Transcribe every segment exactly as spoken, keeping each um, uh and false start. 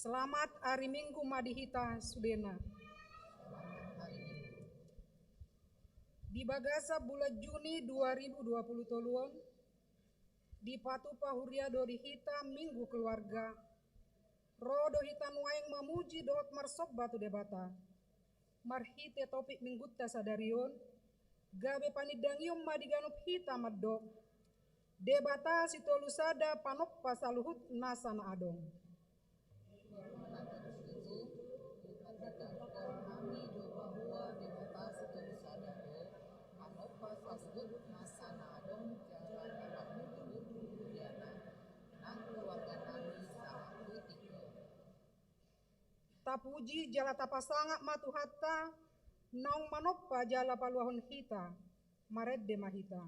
Selamat ari Minggu ma di hita sudena. Di bagasan bulan Juni dua ribu dua puluh tolu on, dipatupa huria do di hita Minggu Keluarga. Ro do hita nuaeng mamuji dohot marsomba tu Debata. Marhite topik Minggunta sadari on, gabe panindangion ma di ganup hita mandok: Debata Sitolusada, panompa saluhut nasa na adong. Tapuji jala tapasangap ma Tuhanta, naung manompa jala paluahon hita. Marende ma hita.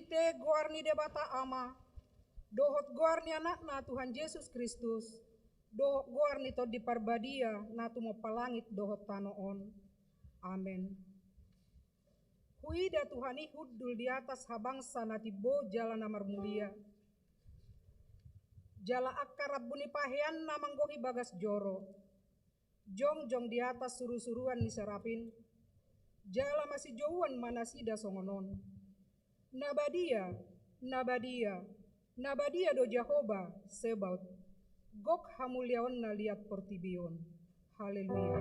Marhite goar ni Debata Ama, dohot goar ni Anakna Tuhan Jesus Kristus, dohot goar ni Tondi Parbadia na tumompa langit dohot tano on. Amen. Huida Tuhan i hundul di atas habangsa na timbo jala na marmulia. Jala angka rambu ni paheanna manggohi bagas joro. Jongjong di atas surusuruan ni serapin. Jala masijouan ma nasida songon on. Na badia, na badia, na badia do Jahowa Sebaot. Gok hamuliaonna liat portibi on. Haleluya.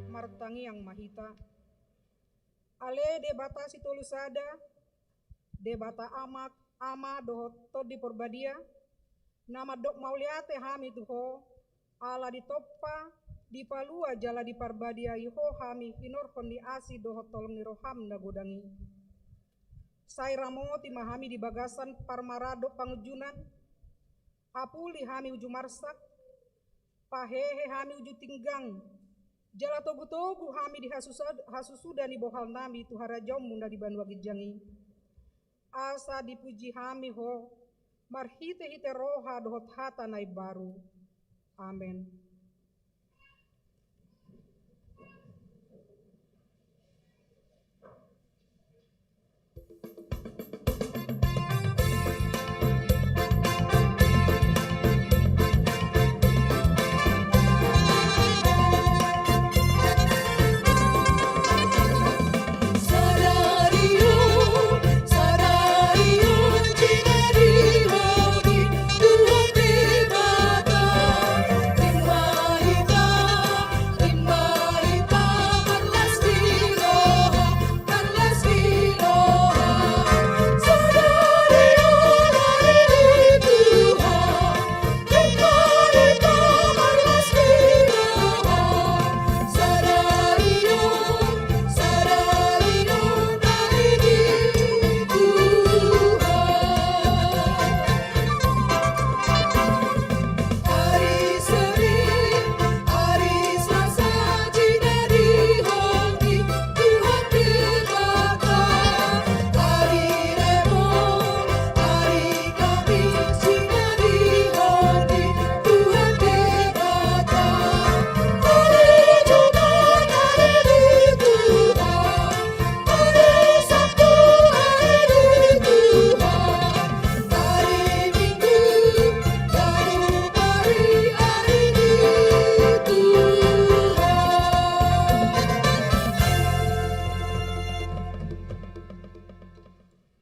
Martangiang ma hita. Ale Debata Sitolu Sada, Debata Ama, Ama dohot Tondi Parbadia, na mandok mauliate hami tu Ho, ala ditompa, dipalua jala diparbadiai Ho hami hinorhon ni asi dohot holong ni roham na godang i. Sai ramoti ma hami di bagasan parmaraan dohot pangunjunan, apuli hami uju marsak, pahehe hami uju tinggang, jala togutogu hami di hasusa-, hasusuda ni bohalnami tu harajaonmu na di banua ginjang i. Asa dipuji hami Ho, marhitehite roha dohot hata na imbaru. Amen.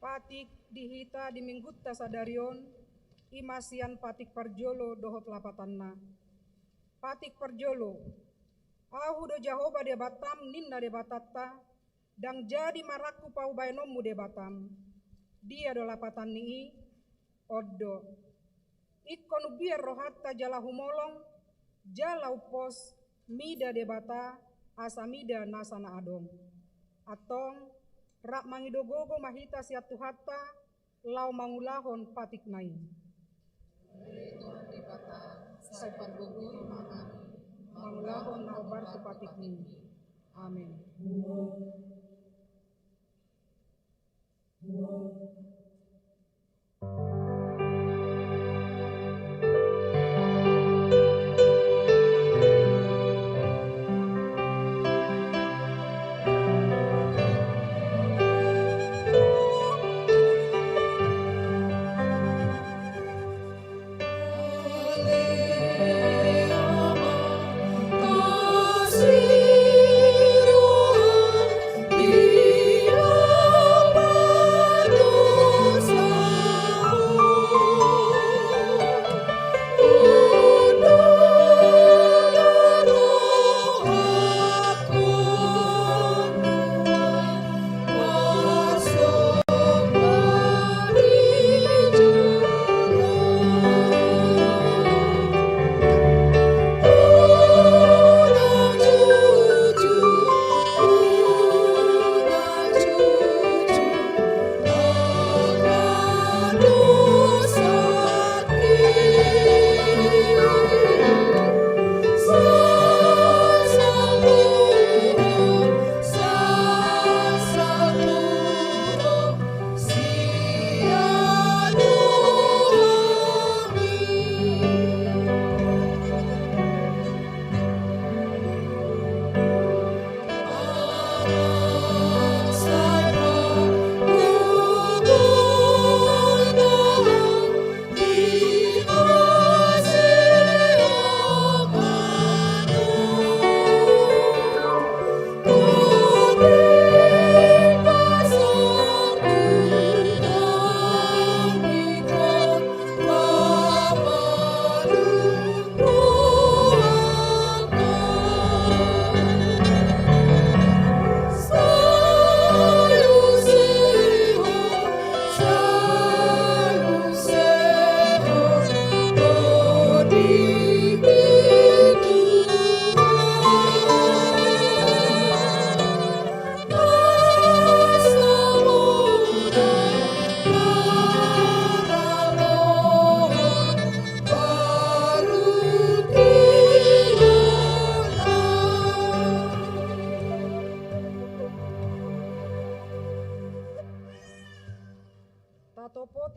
Patik di hita di Minggunta sadari on, i ma sian patik parjolo dohot lapatanna. Patik parjolo. Ahu do Jahowa Debatam, ninna Debatanta, ndang jadi marangkup ahu baenonmu Debatam. Dia do lapatan ni i? On do. Ingkon umbiar rohanta jala humolong, jala umpos, mida Debata, asa mida nasa na adong. Antong, rap mangido gogo ma hita sian Tuhanta, laho mangulahon patikna i. Sai pargogoi ma hami mangulahon na hombar tu patikmi. Amen.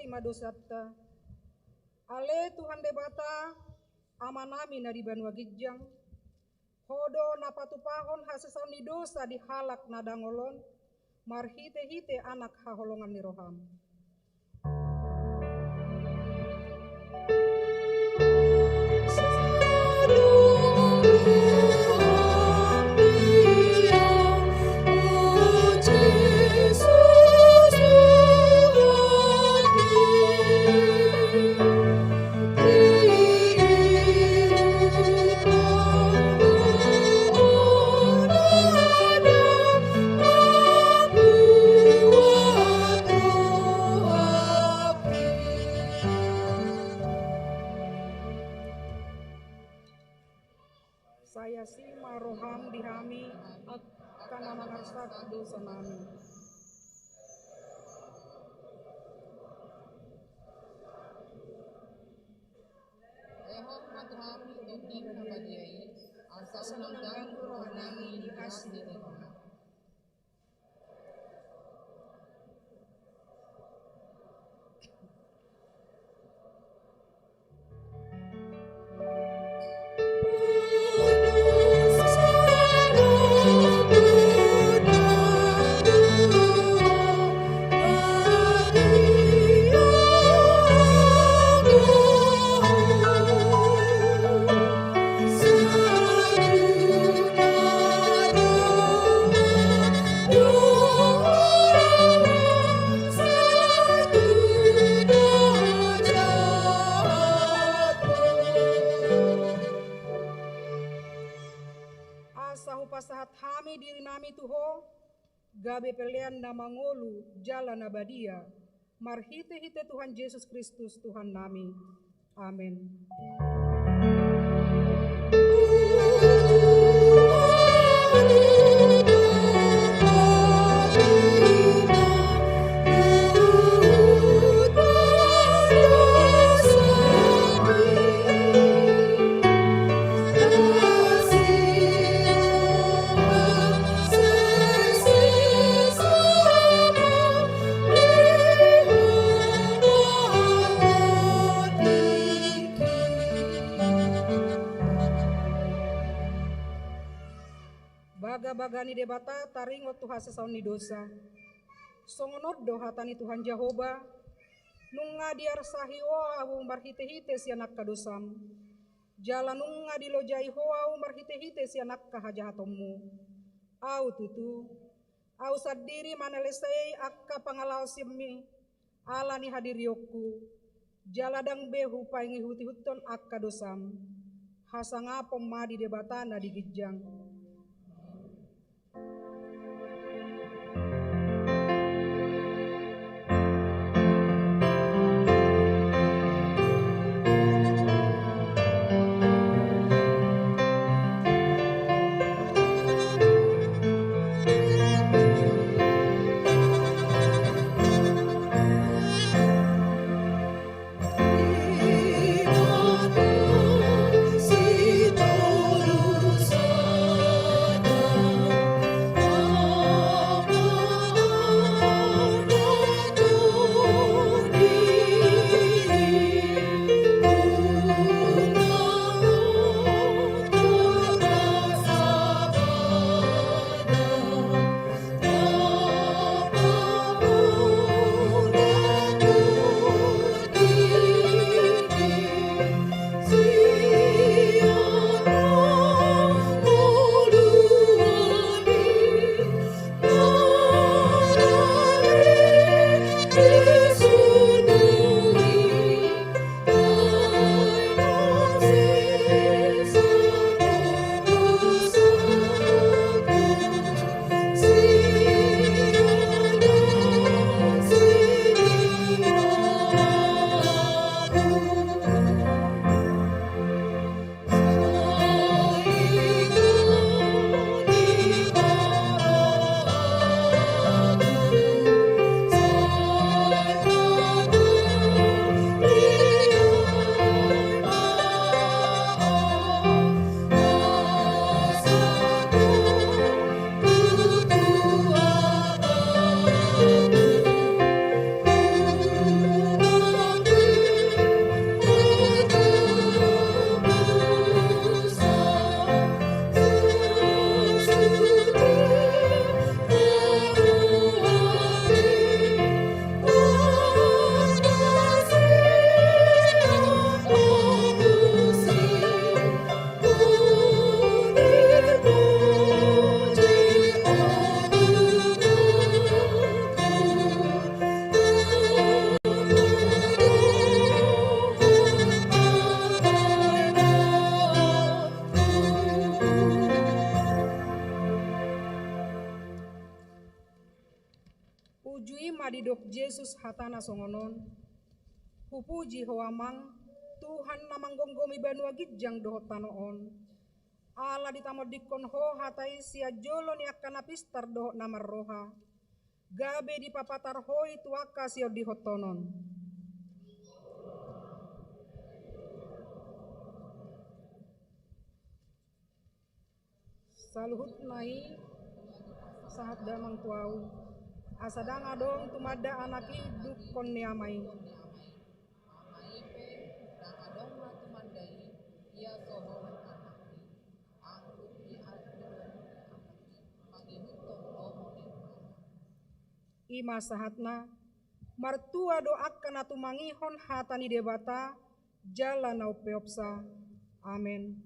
ma dosanta. Ale Tuhan Debata, Amanami na di banua ginjang, Ho do na patupahon hasesaon ni dosa di halak na dangol on, marhitehite Anak haholongan ni roham. Sai asi ma roham di hami, angka na mangarsahon dosanami. Lehon ma tu hami Tondi na badia i, asa unang ganggu rohanami di asi ni roham. Asa hupasahat hami dirinami tu Ho, gabe pelean na mangolu jala na badia, marhitehite Tuhan Jesus Kristus Tuhannami. Amen. Bagabaga ni Debata taringot tu hasesaon ni dosa. Songon on do hata ni Tuhan Jahowa: Nunga diarsahi Ho ahu marhitehite sian angka dosam, jala nunga dilojai Ho ahu marhitehite sian angka hajahatonmu. Ahu tutu, ahu sandiri manalesei angka pangalaosionmi ala ni hadirionku, jala ndang be hupaingihutihuthon angka dosam. Hasangapon ma di Debata na di ginjang. Didok Jesus hatana songon on: Hupuji Ho Amang, Tuhan na manggomgomi banua ginjang dohot tano on, ala ditamondingkon Ho hata i sian jolo ni angka na pistar dohot na marroha, gabe dipapatar Ho i tu angka siondihontonon. Saluhutna i sahat damang tu ahu, asa ndang adong tumanda Anak i dungkon ni Ama i. Ama i pe ndang adong na tumanda i, ia so holan Anak i. Angkup ni Anak i, mangihuthon lomo ni Ama. I ma sahatna. Martua do angka na tumangihon hata ni Debata jala na umpeopsa. Amen.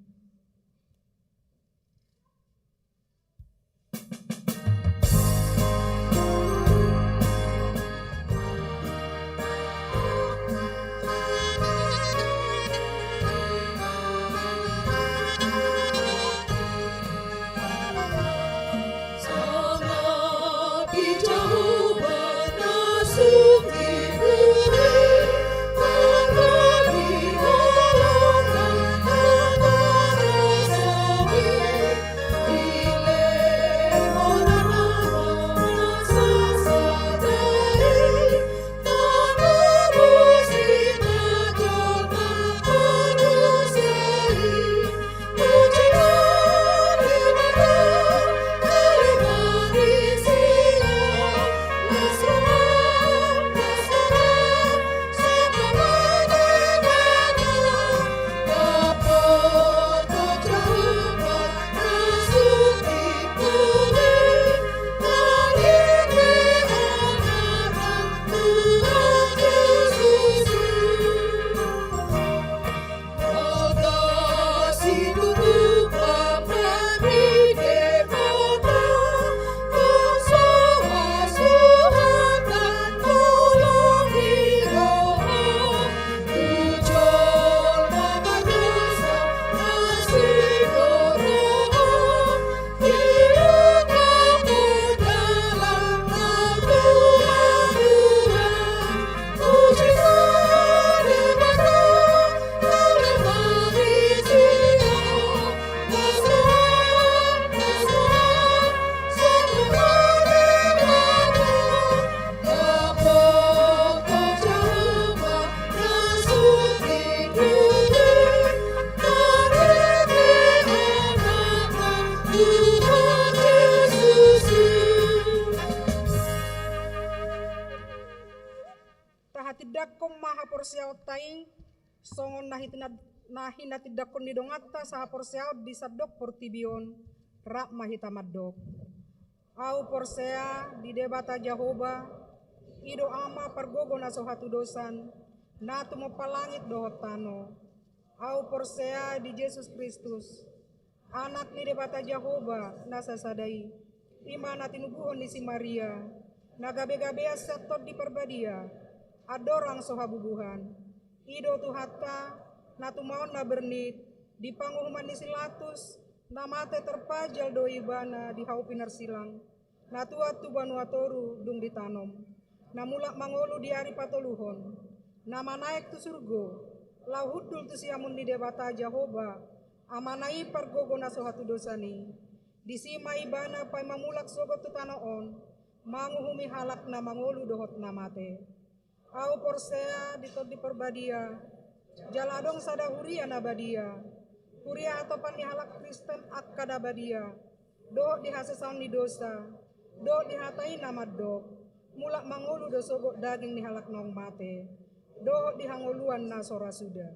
Tahatindangkon ma haporseaonta i, songon na hitina-, na hinatindangkon ni donganta sahaporseaon di sandok portibi on, rap ma hita mandok. Ahu porsea di Debata Jahowa, i do Ama pargogo na so hatudosan, na tumompa langit dohot tano. Ahu porsea di Jesus Kristus, Anak ni Debata Jahowa na sasada i, i ma na tinubuhon ni si Maria, na gabegabean sian Tondi Parbadia, andorang so habubuhan. I do Tuhanta, na tumaon na bernit, di panguhuman ni si Latus, na mate tarpajal do ibana di hau pinarsilang, na tuat tu banua toru dung ditanom, na mulak mangolu di ari patoluhon, na manaek tu surgo, laho hundul tu siamun ni Debata Jahowa, Amana i pargogo na so hatudosan i. Disi ma ibana paima mulak sogot tu tano on, manguhumi halak na mangolu dohot na mate. Ahu porsea di Tondi Parbadia, jala adong sada huria na badia, huria hatopan ni halak Kristen angka na badia, dohot di hasesaon ni dosa, dohot di hata i na mandok, mulak mangolu do sogot daging ni halak naung mate, dohot di hangoluan na so ra suda.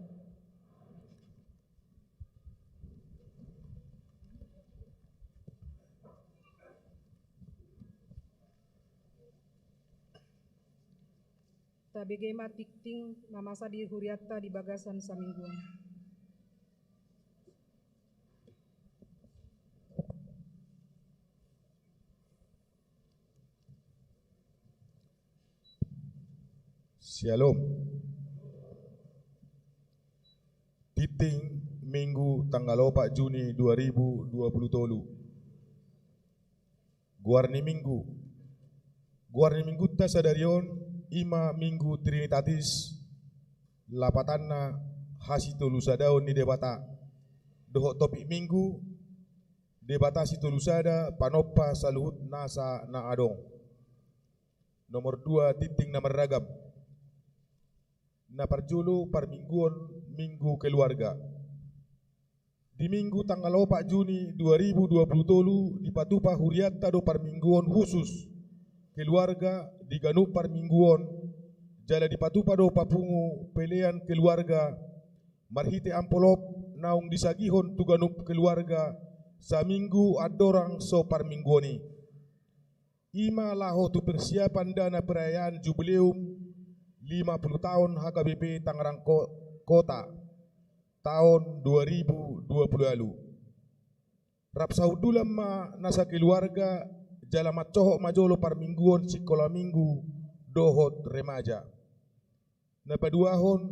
Tabege ma tingting na masa di hurianta di bagasan saminggu on. Syalom. Tingting Minggu tanggal opat Juni dua ribu dua puluh tolu. Goar ni Minggu: Goar ni minggunta sadari on, i ma Minggu Trinitatis, lapatanna hasitolusadaon ni Debata. Dohot topik Minggu, Debata sitolusada panompa saluhut nasa na adong. Nomor dua, tingting na marragam. Na parjolo, parmingguon Minggu Keluarga. Di Minggu tanggal opat Juni dua ribu dua puluh tolu dipatupa hurianta do parmingguon khusus keluarga di ganup parmingguon, jala dipatupa do papungu pelean keluarga marhite amplop naung disagihon tu ganup keluarga saminggu andorang so parmingguon i. I ma laho tu persiapan dana perayaan jubileum lima puluh taon H K B P Tangerang Ko-, Kota taon dua ribu dua puluh ualu. Rap sahundulan ma nasa keluarga, jala mancohot ma jolo parmingguon sikola minggu dohot remaja. Na paduahon,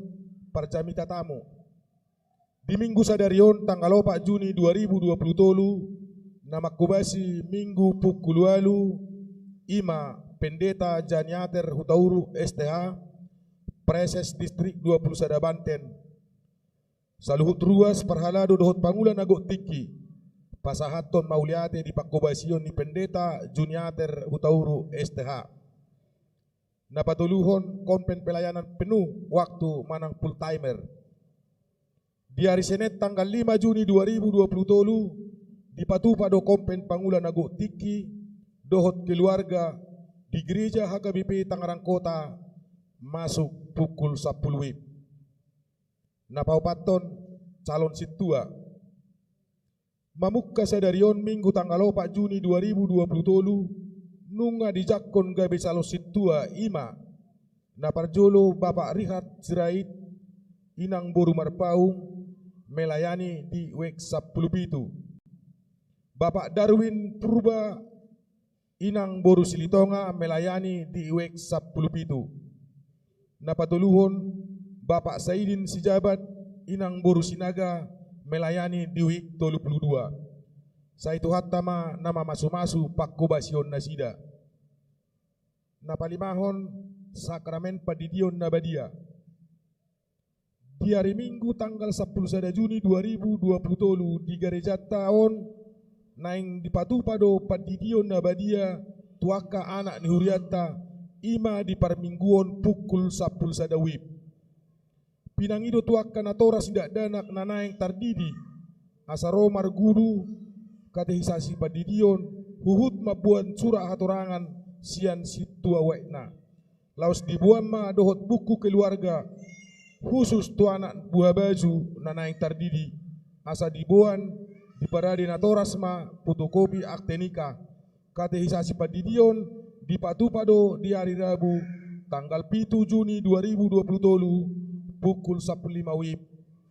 parjamita tamu. Di Minggu sadari on tanggal opat Juni dua ribu dua puluh tolu, na manghobasi Minggu pukul ualu, i ma Pendeta Janiater Hutauruk S T H, Praeses Distrik dua puluh sada Banten. Saluhut ruas, parhalado dohot pangula na gok tingki, pasahathon mauliate di panghobasion ni Pendeta Juniater Hutauruk S T H. Na patoluhon, konven pelayanan penuh waktu manang full timer. Di ari Senin tanggal lima Juni dua ribu dua puluh tolu, dipatupa do konven pangula na gok tingki dohot keluarga di Gereja H K B P Tangerang Kota masuk pukul sampulu WIB. Na paopathon, calon sintua. Mamungka sadari on Minggu tanggal opat Juni dua ribu dua puluh tolu, nunga dijangkon gabe calon sintua, i ma: na parjolo, Bapak Richard Sirait, inang boru Marpaung, melayani di WIB sampulu pitu. Bapak Darwin Purba, inang boru Silitonga, melayani di WIB sampulu pitu. Na patoluhon, Bapak Saidin Sijabat, inang boru Sinaga, melayani di WIB tolu puluh dua. Sai Tuhanta ma na mamasumasu panghobasion nasida. Na palimahon, sakramen pandidion na badia. Di ari Minggu tanggal sampulu sada Juni dua ribu dua puluh tolu, di garejanta on naeng dipatupa do pandidion na badia tu angka anak ni hurianta, i ma di parmingguon pukul sampulu sada WIB. Pinangido tu angka natoras ni dakdanak na naeng tardidi, asa ro marguru, katekisasi pandidion, huhut mamboan surat hatorangan sian sintua waekna. Laos diboan ma dohot buku keluarga khusus tu anak buha baju na naeng tardidi, asa diboan, diparade natoras ma fotokopi akte nikah. Katekisasi pandidion dipatupa do di ari Rabu tanggal pitu Juni dua ribu dua puluh tolu pukul sampulu lima WIB,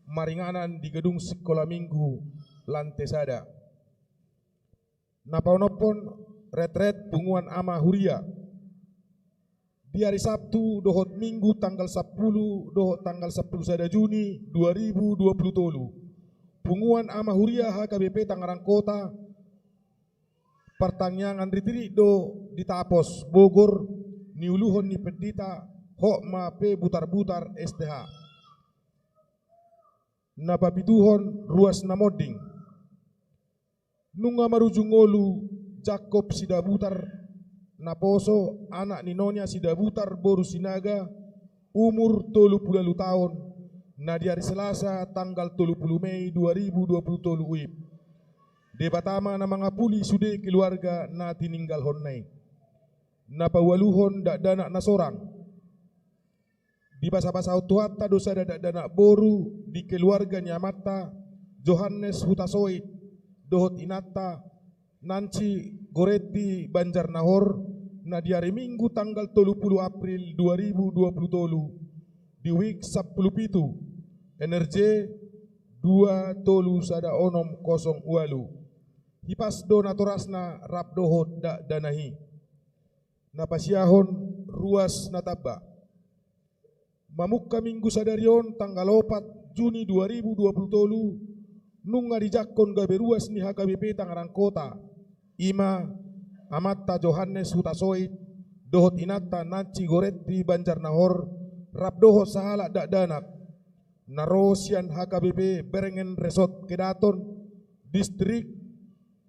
maringanan di gedung Sikola Minggu, lante sada. Na paonomhon, retret punguan ama huria. Di ari Sabtu dohot Minggu tanggal sampulu dohot tanggal sampulu sada Juni dua ribu dua puluh tolu, punguan ama huria H K B P Tangerang Kota, partangiangan ritirit do di Tapos, Bogor, niuluhon ni Pendeta Hotma P Butarbutar S T H. Na papituhon, ruas na monding. Nunga marujung ngolu Jakob Sidabutar Naposo, anak ni Nonia Sidabutar boru Sinaga, umur tolu puluh ualu taon, na di ari Selasa tanggal tolu puluh Mei dua ribu dua puluh tolu WIB. Debata ma na mangapuli sude keluarga na tininggalhonna i. Na paualuhon, dakdanak na sorang. Dibasabasahon Tuhanta do sada dakdanak boru di keluarga ni amanta, Johannes Hutasoit, dohot inanta, Nancy Goretti Banjarnahor, na di ari Minggu tanggal tolu puluh April dua ribu dua puluh tolu, di WIB sampulu pitu, N R J dua tolu sada onom kosong ualu. Hipas do natorasna rap dohot dakdanak i. Na pasiahon, ruas na tamba. Mamungka Minggu sadari on tanggal opat Juni dua ribu dua puluh tolu, nunga dijangkon gabe ruas ni H K B P Tangerang Kota, i ma amanta Johannes Hutasoit, dohot inanta Nancy Goretti Banjarnahor, rap dohot sahalak dakdanak na ro sian H K B P Berengen Resort Kedaton, Distrik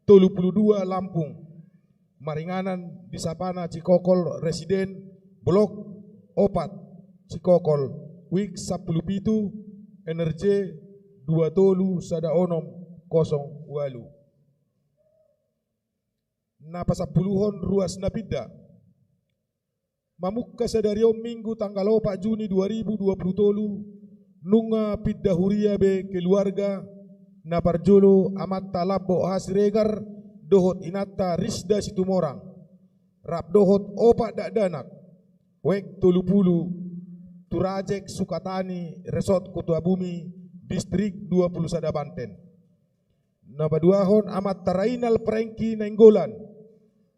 tolu pulu dua Lampung, maringanan di Sapana Cikokol, Residen Blok opat Cikokol, wik sampulu pitu, N R J dua tolu sada onom kosong ualu. Na pasampuluhon ruas na pinda. Mamungka sadari on Minggu tanggal opat Juni dua ribu dua pulu tolu, nunga pinda huria be keluarga, na parjolo amanta Lambok Hasiregar dohot inanta Risda Situmorang, rap dohot opat dakdanak, wek tolu pulu, tu Rajek Sukatani, Resort Kota Bumi, Distrik dua pulu sada Banten. Na paduahon amanta Rainal Prengki Nainggolan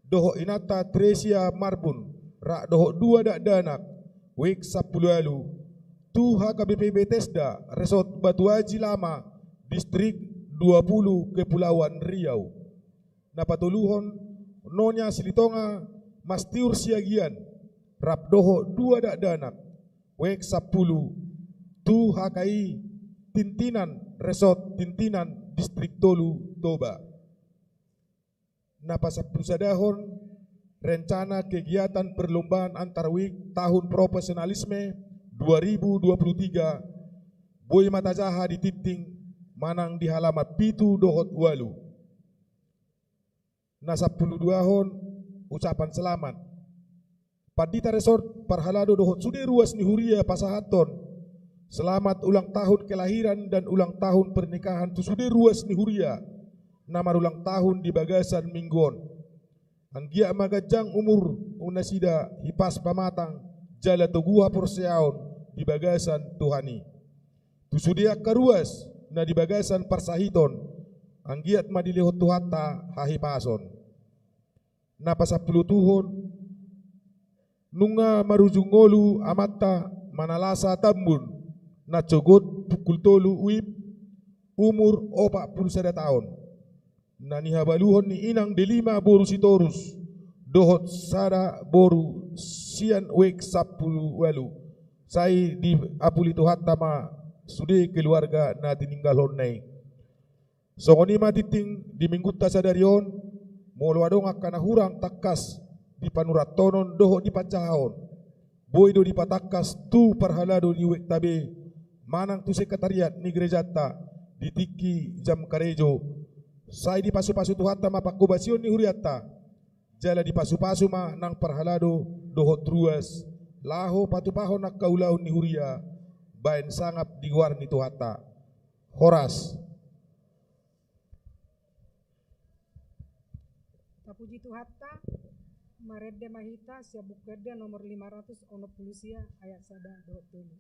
dohot inanta Tresia Marbun, rap dohot dua dakdanak, wik sampulu ualu, tu H K B P Betesda, Resort Batu Aji Lama, Distrik dua pulu, Kepulauan Riau. Na patoluhon Nonya Silitonga Mastiur Siagian, rap dohot dua dakdanak, wek sampulu, tu H K I Tintinan, Resort Tintinan, Distrik tolu, Toba. Na pasampulu sadahon rencana kegiatan perlombaan antar wik tahun profesionalisme dua ribu dua puluh tiga, boi ma tajaha di tingting manang di halaman pitu dohot ualu. Na sampulu duahon ucapan selamat. Pandita Resort parhalado dohot sude ruas ni huria pasahathon selamat ulang tahun kelahiran dan ulang tahun pernikahan tu sude ruas ni huria na marulang tahun di bagasan Minggu on. Anggiat ma ganjang umur nasida, hipas pamatang jala togu haporseaon di bagasan Tuhan i. Tu sude angka ruas na di bagasan parsahiton, anggiat ma dilehon Tuhanta hahipason. Na pasampulu ualuhon, nunga marujung ngolu amanta Manalasa Tambun, na sogot pukul tolu wib, umur opat pulu sada taon. Na nihabaluhon ni inang Delima boru Sitorus, dohot sada boru sian wik sampulu ualu. Sai diapuli Tuhanta ma sude keluarga na tininggalhonna i. Songon i ma tingting di Minggunta sadari on, molo adong angka na hurang tangkas di panurathonon dohot di panjahaon, boi do dipatangkas tu parhalado ni wikta be, manang tu sekretariat ni gerejanta di tingki jam karejo. Sai dipasupasu Tuhanta ma panghobasion ni hurianta, jala dipasupasu ma nang parhalado dohot ruas, laho patupahon angka ulaon ni huria, baen sangap di goar ni Tuhanta. Horas. Tapuji Tuhanta, marende ma hita sian Buku Ende nomor lima ratus onom pulu sia, ayat sada dohot tolu.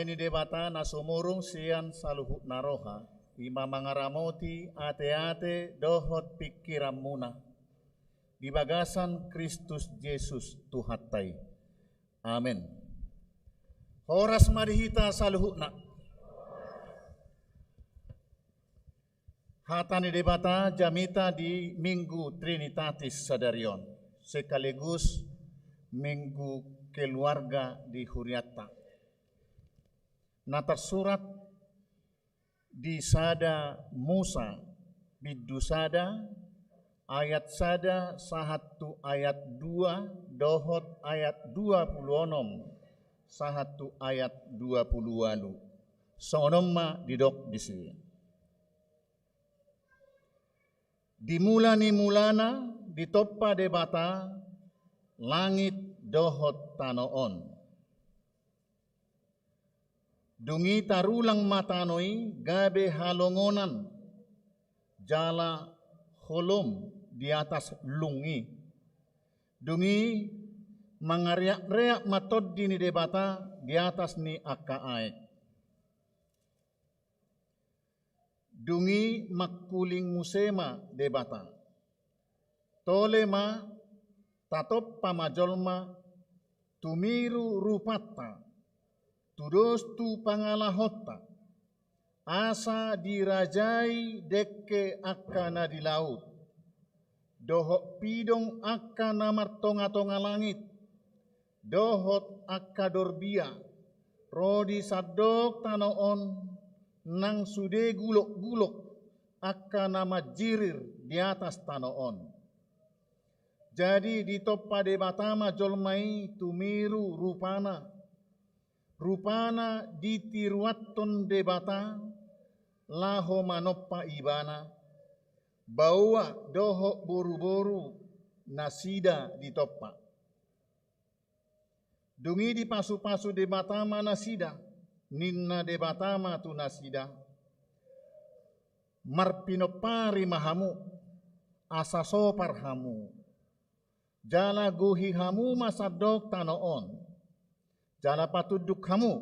Ni Debata na sumurung sian saluhutna roha, i ma mangaramoti ateate dohot pingkiranmuna di bagasan Kristus Jesus Tuhanta i. Amen. Horas ma di hita saluhutna. Hata ni Debata jamita di Minggu Trinitatis sadari on, sekaligus Minggu Keluarga di hurianta. Na tarsurat di sada Musa, bindu sada, ayat sada sahat tu ayat dua, dohot ayat dua pulu onom sahat tu ayat dua pulu ualu. Songon on ma didok disi. Di mula ni mulana ditompa Debata langit dohot tano on. Dung i tarulang ma tano i gabe halongonan jala holom di atas lung i. Dung i mangareakreak ma Tondi ni Debata di atas ni angka aek. Dung i mangkuling muse ma Debata. Tole ma, tatompa ma jolma, tumiru rupanta, tudos tu pangalahonta, asa dirajai dengke angka na di laut, dohot pidong angka na martongatonga langit, dohot angka dorbia, ro di sandok tano on, nang sude gulokgulok angka na manjirir di atas tano on. Jadi ditompa Debata ma jolma i tumiru rupana. Rupana ditiruanhon Debata laho manompa ibana, baoa dohot boruboru nasida ditompa. Dung i dipasupasu Debata ma nasida, ninna Debata ma tu nasida, marpinompari ma hamu, asa sopar hamu. Jala gohi hamu ma sandok tano on. Jala patunduk hamu.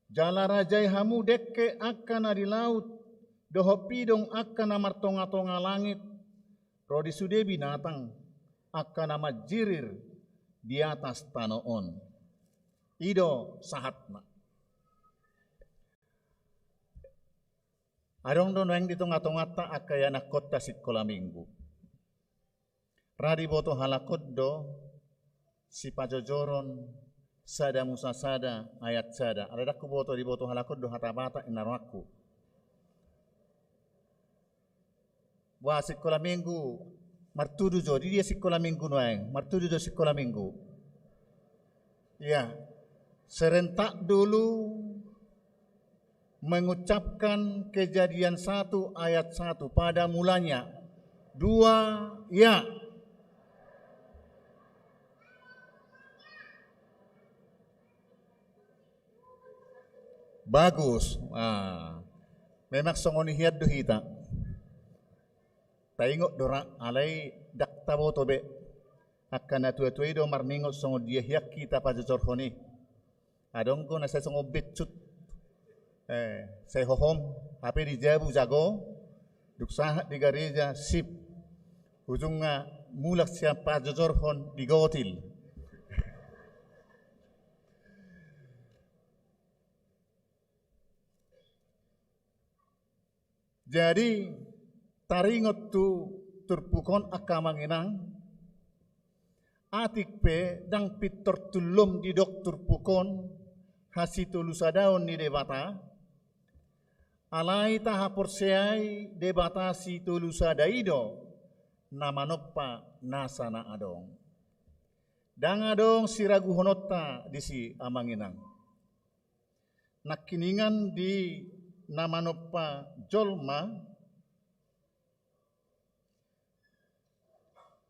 Jala rajai hamu dengke angka na di laut, dohot pidong angka na martongatonga langit, ro di sude binatang, angka na manjirir di atas tano on. I do sahatna. Adong do nuaeng di tongatonganta angka ianakhonta sikola minggu. Ra diboto halak on do sipajojoron sada Musa sada ayat sada. Alai ndang huboto diboto halak on do hata Batak inna rohangku. Boha sikola minggu, martudu jo, di dia sikola minggu nuaeng, martudu jo sikola minggu. Iya, serentak dulu mengucapkan Kejadian satu ayat satu, pada mulanya. Dua, ya. Bagus. Ah. Memang songon i hian do hita. Taingot do ra, alai ndang taboto be. Angka natuatua i do marningot songon dia hian hita pajojorhon i. Adong do na sai songon becut. Eh, sai hohom, hape di jabu jago, dung sahat di gareja, sip. Ujungna mulak sian pajojorhon digotil. Jadi, taringot tu turpuk on angka amang inang, atik pe ndang pintor tullom didok turpuk on hasitolusadaon ni Debata, alai tahaporseai Debata sitolusada i do na manompa nasa na adong. Ndang adong siraguhononta disi amang inang. Nangkiningan di na manompa jolma,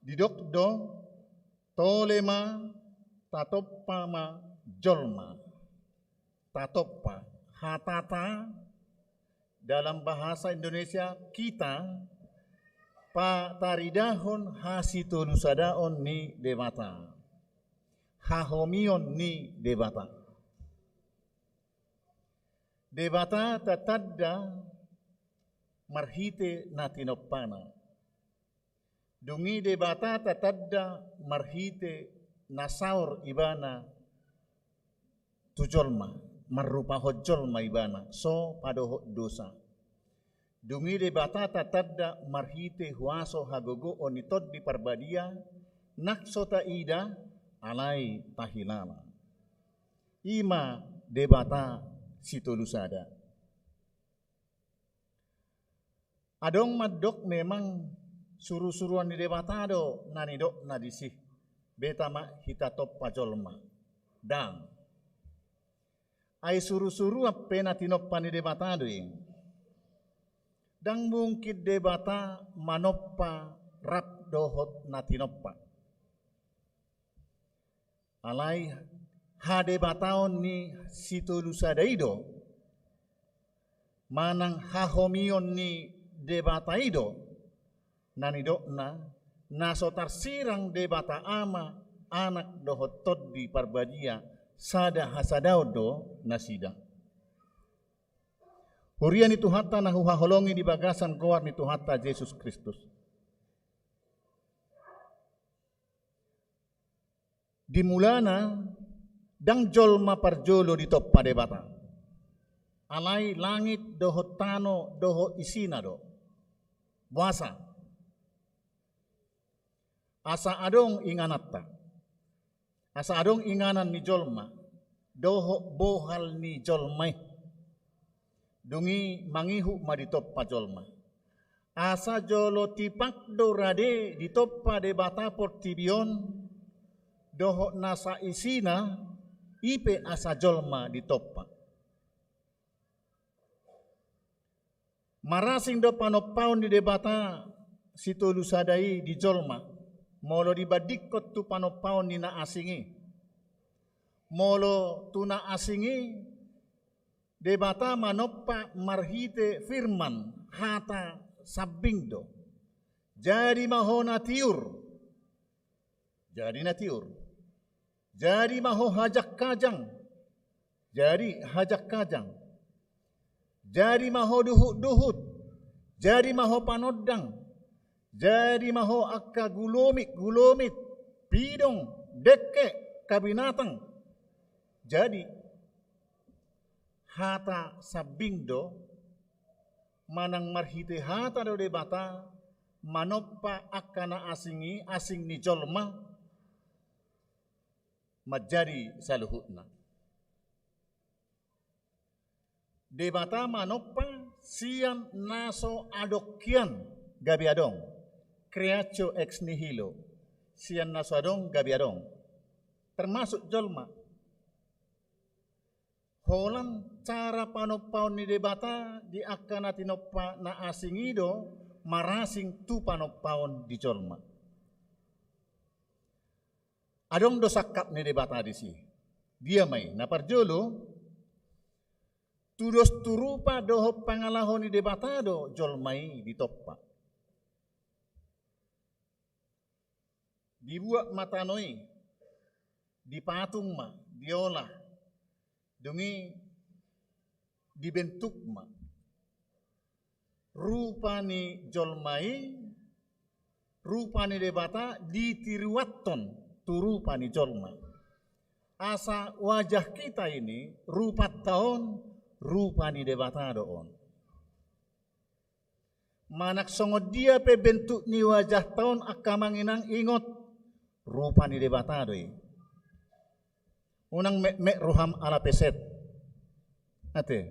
didok do, tole ma, tatompa ma jolma. Tatompa. Hatata dalam bahasa Indonesia, kita, pataridahon hasitolusadaon ni Debata. Hahomion ni Debata. Debata tatanda marhite na tinompana. Dung i Debata tatanda marhite na saor ibana tu jolma, marrupahon jolma ibana, so padohot dosa. Dung i Debata tatanda marhite huaso hagogoon ni Tondi Parbadia, nang so taida, alai tahilala. I ma Debata sitolu sada. Adong mandok memang surusuruan ni Debata do na nidokna disi. Beta ma hita tompa jolma. Ndang. Ai surusuruan pe na tinompa ni Debata do i. Ndang mungkin Debata manompa rap dohot na tinompa. Alai hadebataon ni sitolu sada i do, manang hahomion ni Debata i do, na nidokna, na so tarsirang Debata Ama, Anak dohot Tondi Parbadia, sada hasadaon do nasida. Huria ni Tuhanta na huhaholongi di bagasan goar ni Tuhanta Jesus Kristus. Di mulana, ndang jolma parjolo ditompa Debata. Alai langit dohot tano dohot isina do. Boasa? Asa adong ingananta. Asa adong inganan ni jolma dohot bohal ni jolma i. Dung i mangihut ma ditompa jolma. Asa jolo tipak do rade ditompa Debata portibi on, dohot nasa isina, i pe asa jolma ditompa. Marasing do panompaon ni Debata sitolu sada i di jolma, molo dibandingkon tu panompaon ni na asing i. Molo tu na asing i, Debata manompa marhite firman, hata sambing do. Jadi ma ho na tiur. Jadi na tiur. Jadi ma ho hajangkajang. Jadi hajangkajang. Jadi ma ho duhutduhut. Jadi ma ho panondang. Jadi ma ho angka gulomit-gulomit, pidong, dengke, angka binatang. Jadi, hata sambing do, manang marhite hata do Debata, manompa angka na asing i, asing ni jolma, manjadi saluhutna. Debata manompa sian na so adong hian gabe adong. Creatio ex nihilo. Sian na so adong gabe adong. Termasuk jolma. Holan cara panompaon ni Debata di angka na tinompa na asing i do marasing tu panompaon di jolma. Adong do sangkap ni Debata disi. Dia ma i? Na parjolo, tudos tu rupa dohot pangalaho ni Debata do jolma i ditompa. Dibuat ma tano i, dipatung ma, diolah, dung i dibentuk ma. Rupa ni jolma i, rupa ni Debata ditiruathon tu rupa ni jolma. Asa wajah kita ini, rupanta on, rupa ni Debata do on. Manang songon dia pe bentuk ni wajahta on, angka amang inang, ingot, rupa ni Debata do i. Unang metmet roham ala peset. Ate,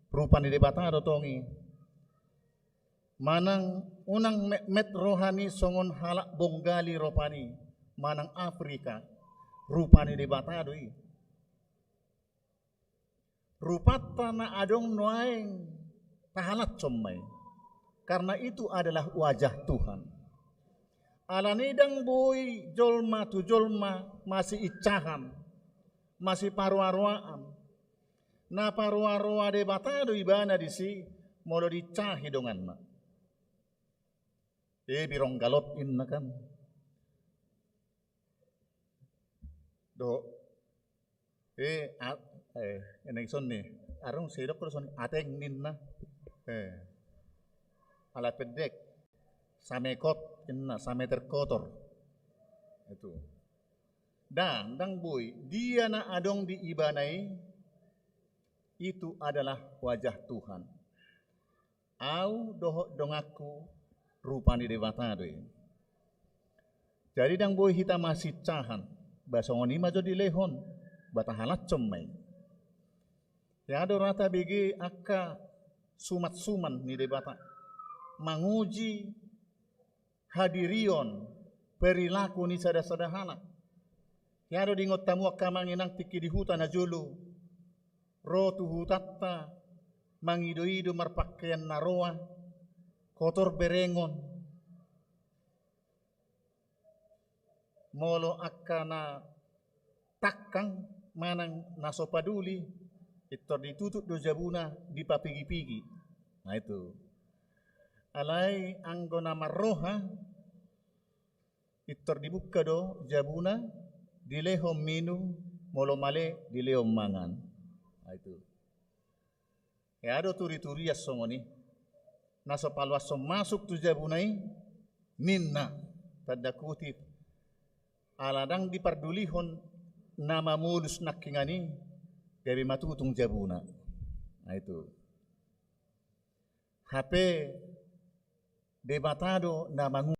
rupa ni Debata do tong i. Manang unang metmet roham i songon halak Bonggali rupani, manang Afrika, rupa ni Debata do i. Rupanta na adong nuaeng tahalashon ma i. Karena itu adalah wajah Tuhan. Alani i ndang boi jolma tu jolma masiinsahan, masiparoaroaan. Na paroaroa Debata do ibana disi molo diinsahi donganna. Eh, birong galot inna kan. Do, eh, a-, eh, eneng sonni. Arung sidok do songon i, ateng ninna. Eh. Ala pendek. Samekot ninna, sameter kotor. Itu. Ndang, ndang boi. Dia na adong di ibana i, itu adalah wajah Tuhan. Au dohot donganku, rupa ni Debata do i. Jadi ndang boi hita masihinsahan, ba songon i ma jo dilehon, ba tahalashon ma i. Hea do ra tabege angka suman-suman ni Debata, manguji hadirion, perilaku ni sada-sada halak. Hea do diingot hamu angka amang inang tingki di huta na jolo, ro tu hutanta, mangido-ido marpangkean na roa, kotor berengon. Molo angka na tangkang manang na so paduli, pintor ditutup do jabuna, dipapigi-pigi. Nah, itu. Alai anggo na marroha, pintor dibuka do jabuna, dilehon minum, molo male dilehon mangan. Nah, itu. Hea do turi-turian songon i. Na so paloashon masuk tu jabuna i, ninna, tanda kutip, ala ndang dipardulihon na mamolus nangkiningan i, gabe matutung jabuna. Nah, itu. Hape Debata do na mangu-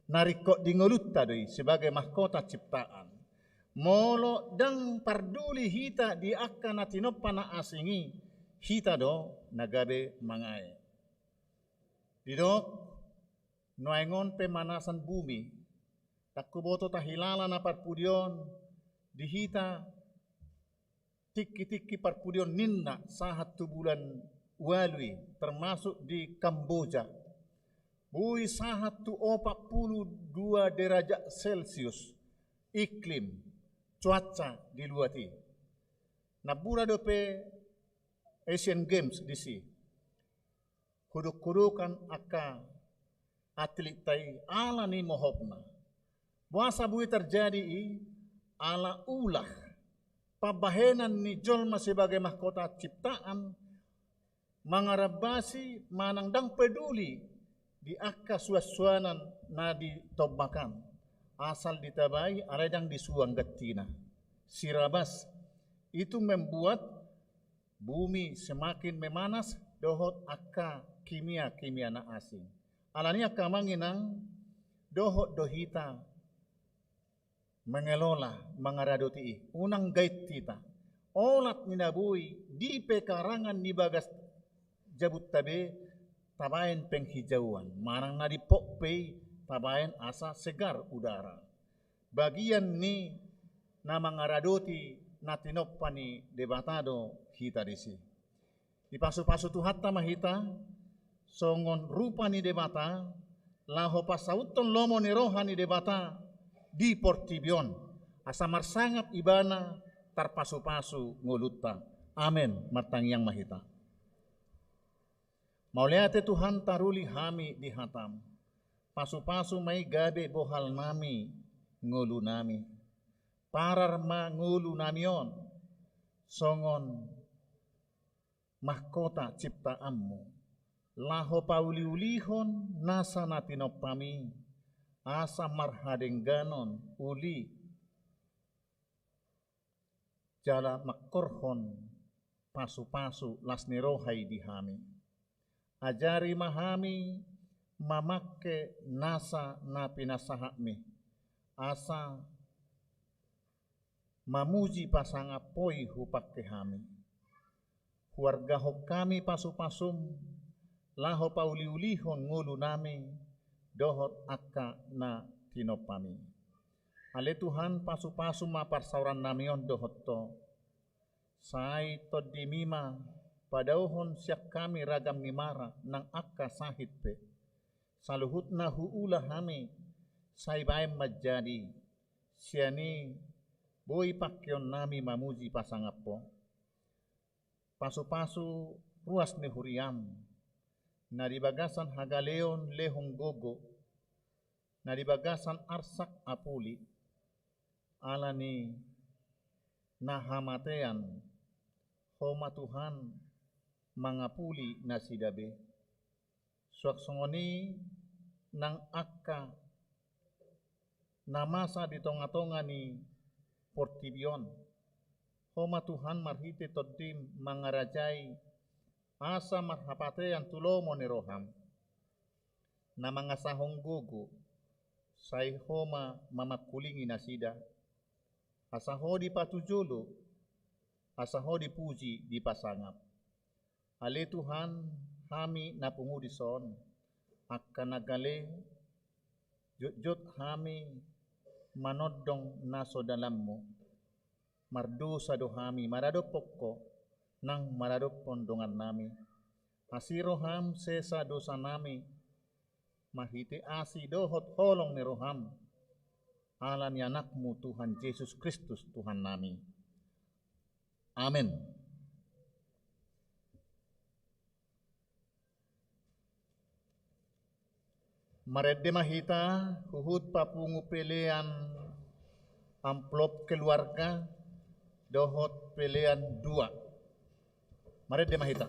Na ringkot di ngolunta do i sebagai mahkota ciptaan. Molo ndang parduli hita di angka na tinompa na asing i, hita do na gabe mangae. Didok, nuaeng on pemanasan bumi, ndang huboto tahilala na parpudi on di hita, tingki-tingki parpudi on ninna sahat tu bulan ualu i, termasuk di Kamboja. Boi sahat tu opat pulu dua derajat Celcius iklim, cuaca di luat i. Nammula dope Asian Games disi. Hudok-hudokan angka atlet ta i ala ni mohopna. Boasa boi tarjadi i? Ala ulah pambahenan ni jolma sebagai mahkota ciptaan, mangarambasi manang ndang peduli di angka suansuanan na di tombak an, asal ditabai alai ndang disuan gantina. Sirabas, itu membuat bumi semakin memanas dohot angka kimia-kimia na asing. Alani i angka amang inang, dohot do hita mengelola, mangaradoti i, unang gait hita. Olat ni na boi di pekarangan ni bagas jabunta be tabaen penghijauan, manang na di pot pe i tabaen asa segar udara. Bagian ni na mangaradoti na tinompa ni Debata do hita disi. Dipasupasu Tuhanta ma hita songon rupa ni Debata, laho pasauthon lomo ni roha ni Debata di portibi on, asa marsangap Ibana tarpasupasu ngolunta. Amen. Martangiang ma hita. Mauliate Tuhan, taruli hami di hataM. Pasupasu ma i gabe bohalnami, ngolunami. Parar ma ngolunami on songon mahkota ciptaanMu, laho pauliulihon nasa na tinompaMi, asa marhadengganon uli jala mangkorhon pasupasu las ni roha i di hami. Ajari ma hami mamangke nasa na pinasahatMi, asa mamuji pasangap Ho i hupangke hami. Huargahon hami pasupasuM, laho pauliulihon ngolunami dohot angka na tinompaMi. Ale Tuhan, pasupasu ma parsaorannami on dohot Ho. Sai TondiMi ma padaohon sian hami ragam ni mara nang angka sahit pe. Saluhutna huula hami, sai baen manjadi sian i boi pangkeonnami mamuji pasangap Ho. Pasupasu ruas ni huriaM, na di bagasan hagaleon lehon gogo, na di bagasan arsak apuli, ala ni na hamatean, Ho ma Tuhan mangapuli nasida be. Suang songon i nang angka na masa di tongatonga ni portibi on. Ho ma Tuhan marhite TondiM mangarajai asa marhapatean tu lomo ni rohaM. Na mangasahon gogo, sai Ho ma mamangkulingi nasida, asa Ho dipatujolo, asa Ho dipuji dipasangap. Ale Tuhan, hami na pungu dison, angka na gale, jotjot hami manondong na so dalanMu. Mardosa do hami maradophon Ho nang maradophon dongannami. Asi rohaM sesa dosanami, marhite asi dohot holong ni rohaM, ala ni AnakMu Tuhan Jesus Kristus Tuhannami. Amen. Marende ma hita huhut papungu pelean amplop keluarga dohot pelean dua. Marende ma hita.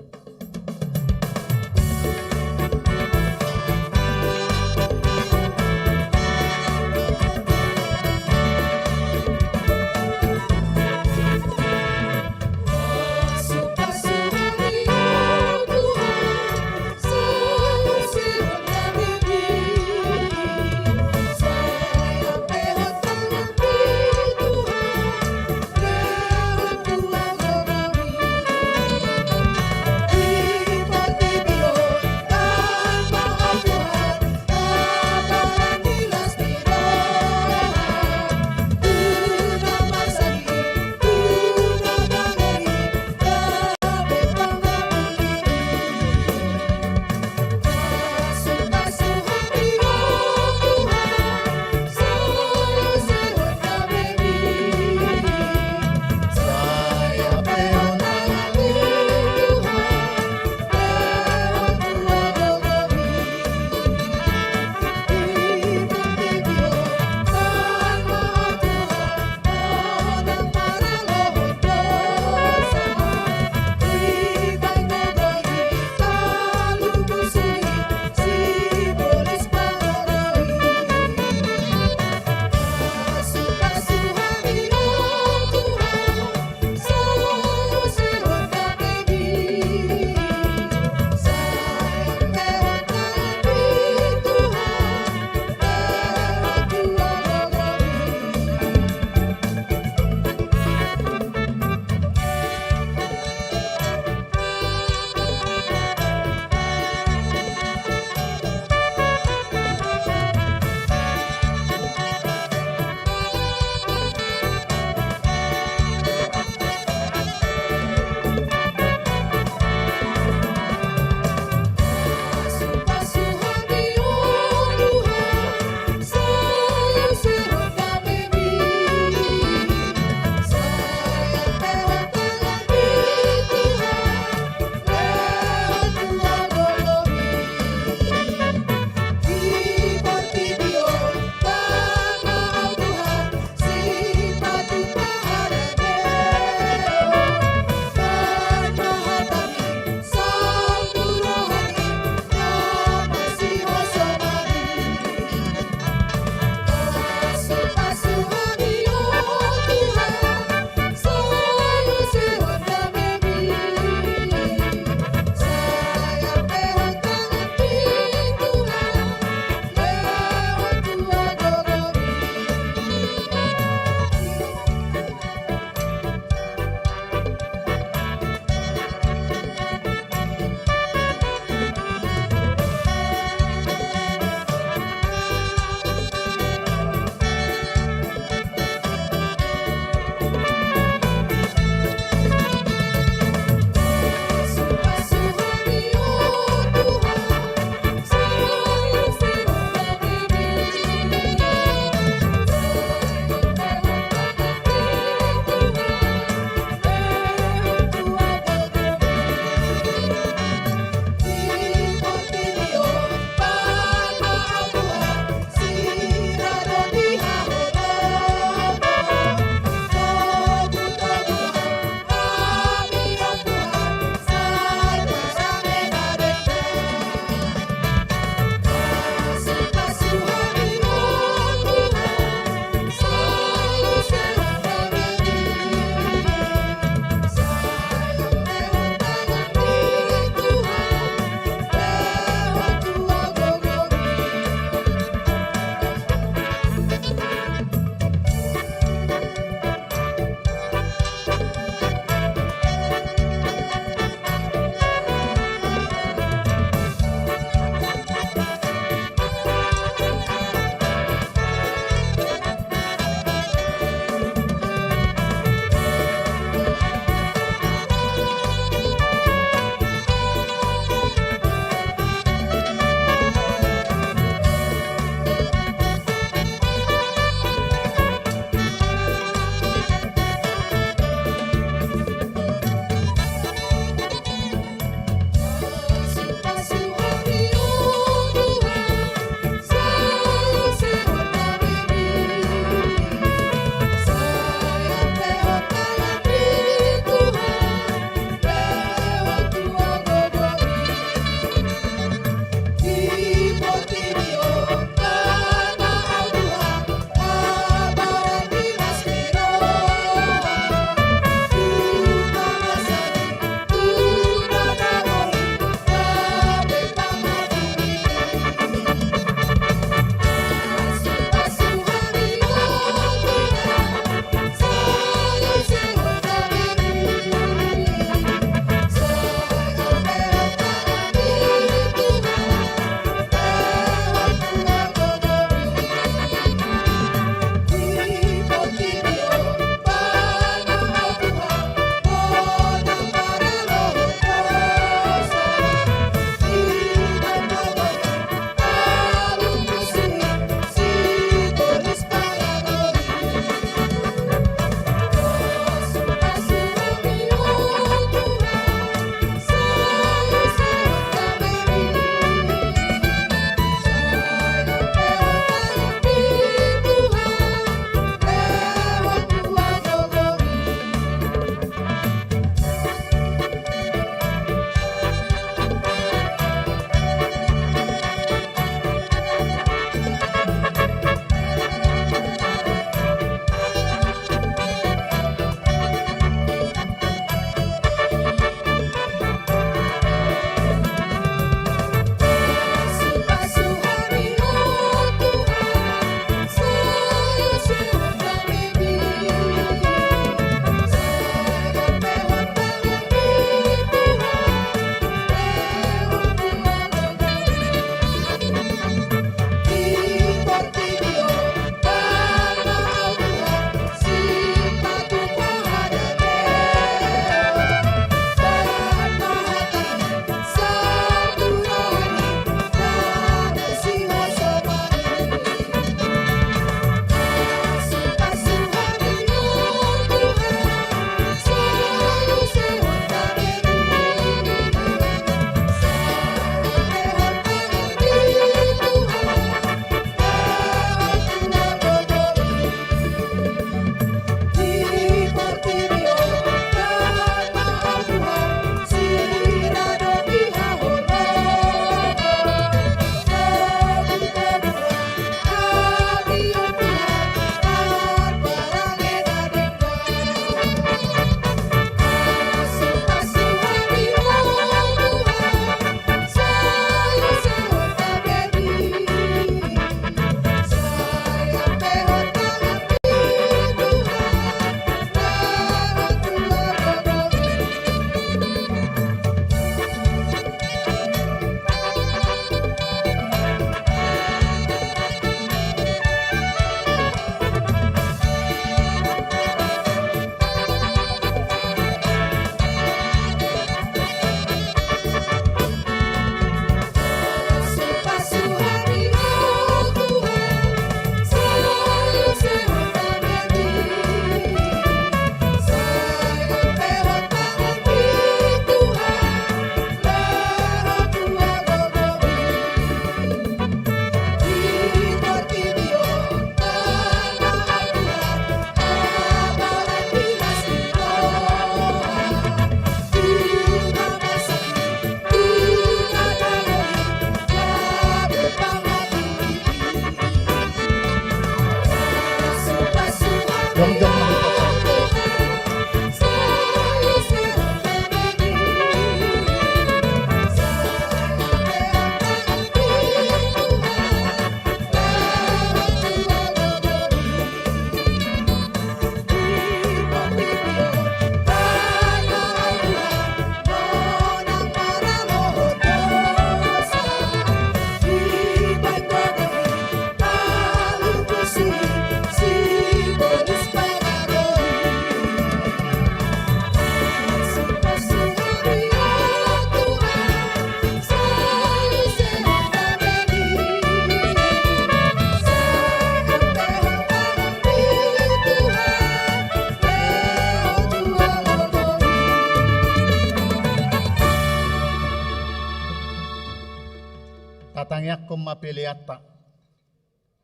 Tangiangkon ma peleanta.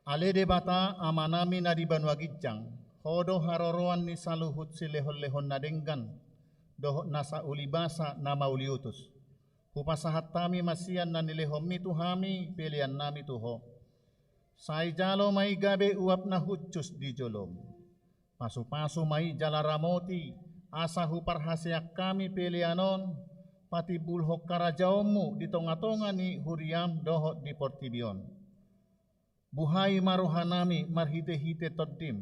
Ale Debata Amanami na di banua ginjang, Ho do haroroan ni saluhut silehonlehon na denggan dohot nasa ulibasa na mauliutus. Hupasahat hami ma sian na nilehonMi tu hami peleannami tu Ho. Sai jalo ma i gabe uap na hushus di joloM. Pasupasu ma i jala ramoti, asa huparhaseang hami pelean on patimbulhon harajaonMu di tongatonga ni huriaM dohot di portibi on. Buhai ma rohanami marhitehite TondiM,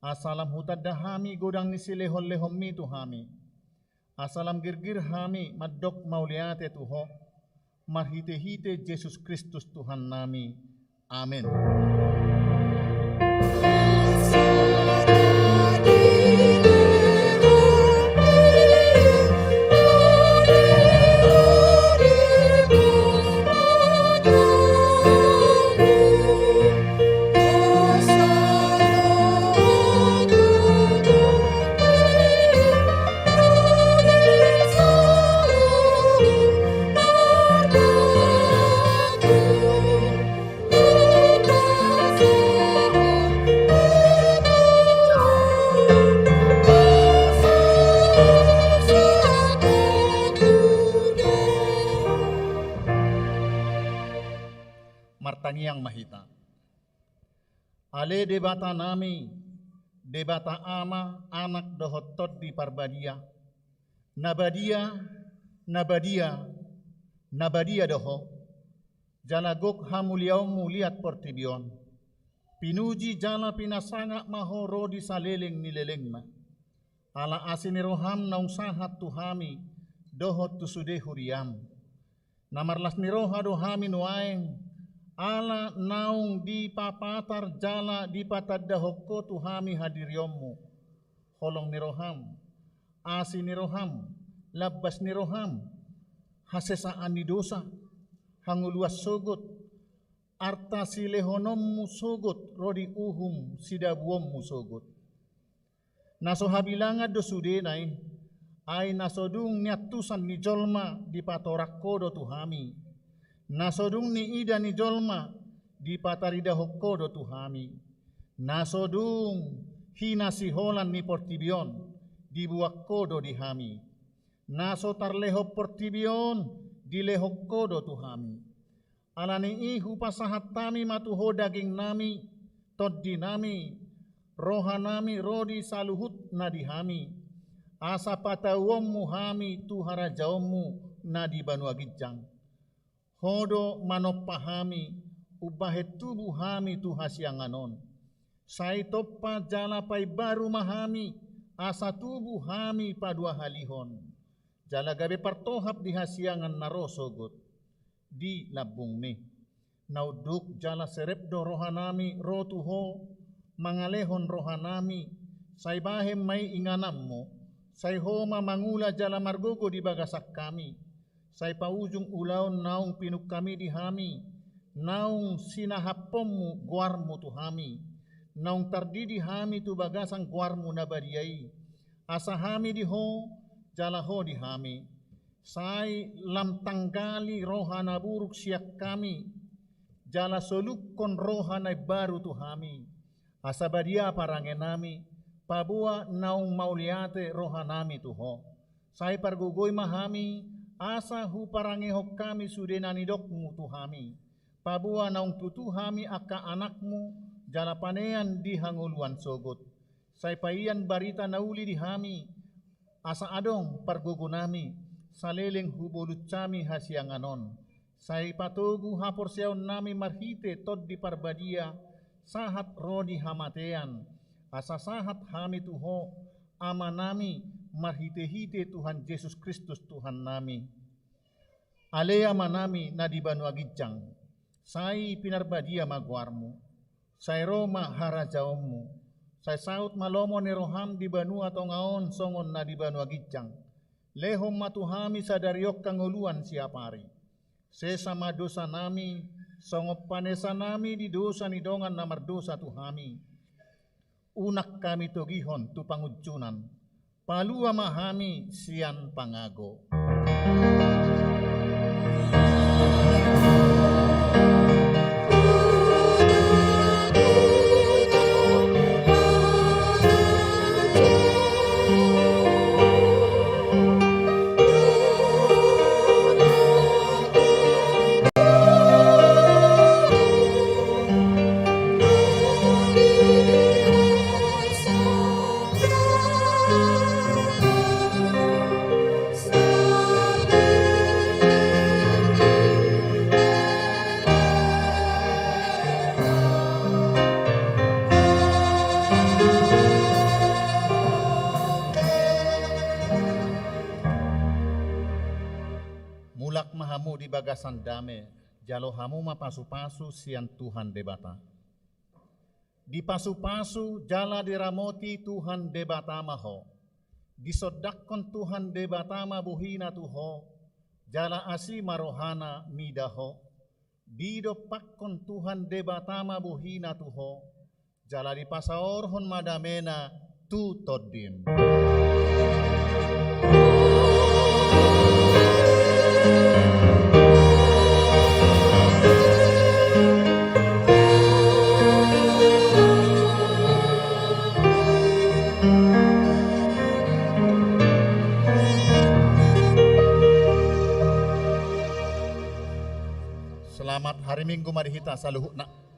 asa lam hutanda hami godang ni silehonlehonMi tu hami. Asa lam girgir hami mandok mauliate tu Ho, marhitehite Jesus Kristus Tuhannami. Amen. Martangiang ma hita. Ale Debatanami, Debata Ama, Anak dohot Tondi Parbadia, na badia, na badia, na badia do Ho, jala gok hamuliaonMu liat portibi on. Pinuji jala pinasangap ma Ho ro di saleleng ni lelengna. Ala asi ni rohaM naung sahat tu hami dohot tu sude huriaM. Na marlas ni roha do hami nuaeng, ala naung dipapatar jala dipatandahon Ho tu hami hadirionMu. Holong ni rohaM, asi ni rohaM, lambas ni rohaM, hasesaan ni dosa, hangoluan sogot, arta silehononMu sogot ro di uhum sidabuonMu sogot. Na so habilangan do sudena i, ai na so dung niantusan ni jolma dipatorang Ho do tu hami. Na so dung niida ni jolma dipataridahon Ho do tu hami. Na so dung hinasiholan ni portibi on dibuat Ho do di hami. Na so tarlehon portibi on dilehon Ho do tu hami. Ala ni i hupasahat hami ma tu Ho dagingnami, tondinami, rohanami ro di saluhut na di hami, asa patauonMu hami tu harajaonMu na di banua ginjang. Ho do manompa hami, umbahen tubu hami tu hasiangan on. Sai tompa jala paimbaru ma hami, asa tubu hami paduahalihon. Jala gabe partohap di hasiangan na ro sogot di lambungmi. Na unduk jala serep do rohanami ro tu Ho, mangalehon rohanami, sai bahen ma i ingananMu, sai Ho ma mangula jala margogo di bagasan hami, sai paujung ulaon naung pinungkam i di hami, naung sinahapkonMu goarMu tu hami, naung tardidi hami tu bagasan goarMu na badia i, asa hami di Ho, jala Ho di hami. Sai lam tanggali roha na buruk sian hami, jala solukkon roha na imbaru tu hami. Asa badia parangenami, paboa naung mauliate rohanami tu Ho. Sai pargogoi ma hami, asa huparangehon hami sude na nidokMu tu hami. Paboa naung tutu hami angka anakMu, jala panean di hangoluan sogot. Sai paian barita na uli di hami, asa adong pargogonami, saleleng hubolus hami hasiangan on. Sai patogu haporseaonnami marhite Tondi Parbadia, sahat ro di hamatean, asa sahat hami tu Ho, Amanami, marhitehite Tuhan Jesus Kristus Tuhannami. Ale Amanami na di banua ginjang, sai pinarbadia ma goarMu, sai ro ma harajaonMu, sai saut ma lomo ni rohaM di banua tonga on songon na di banua ginjang. Lehon ma tu hami sadari on hangoluan siapari. Sesa ma dosanami, songon panesanami di dosa ni dongan na mardosa tu hami. Unang hami togihon tu pangunjunan, palua ma hami sian pangago. hamu di bagasan dame, jalo hamu ma pasu-pasu sian Tuhan Debata. Dipasupasu jala diramoti Tuhan Debata ma ho. Disondangkon Tuhan Debata ma bohina tu ho, jala asi ma rohana mida ho. Didompakkon Tuhan Debata ma bohina tu ho, jala dipasaorhon ma damena tu tondim. Selamat hari Minggu ma di hita saluhutna.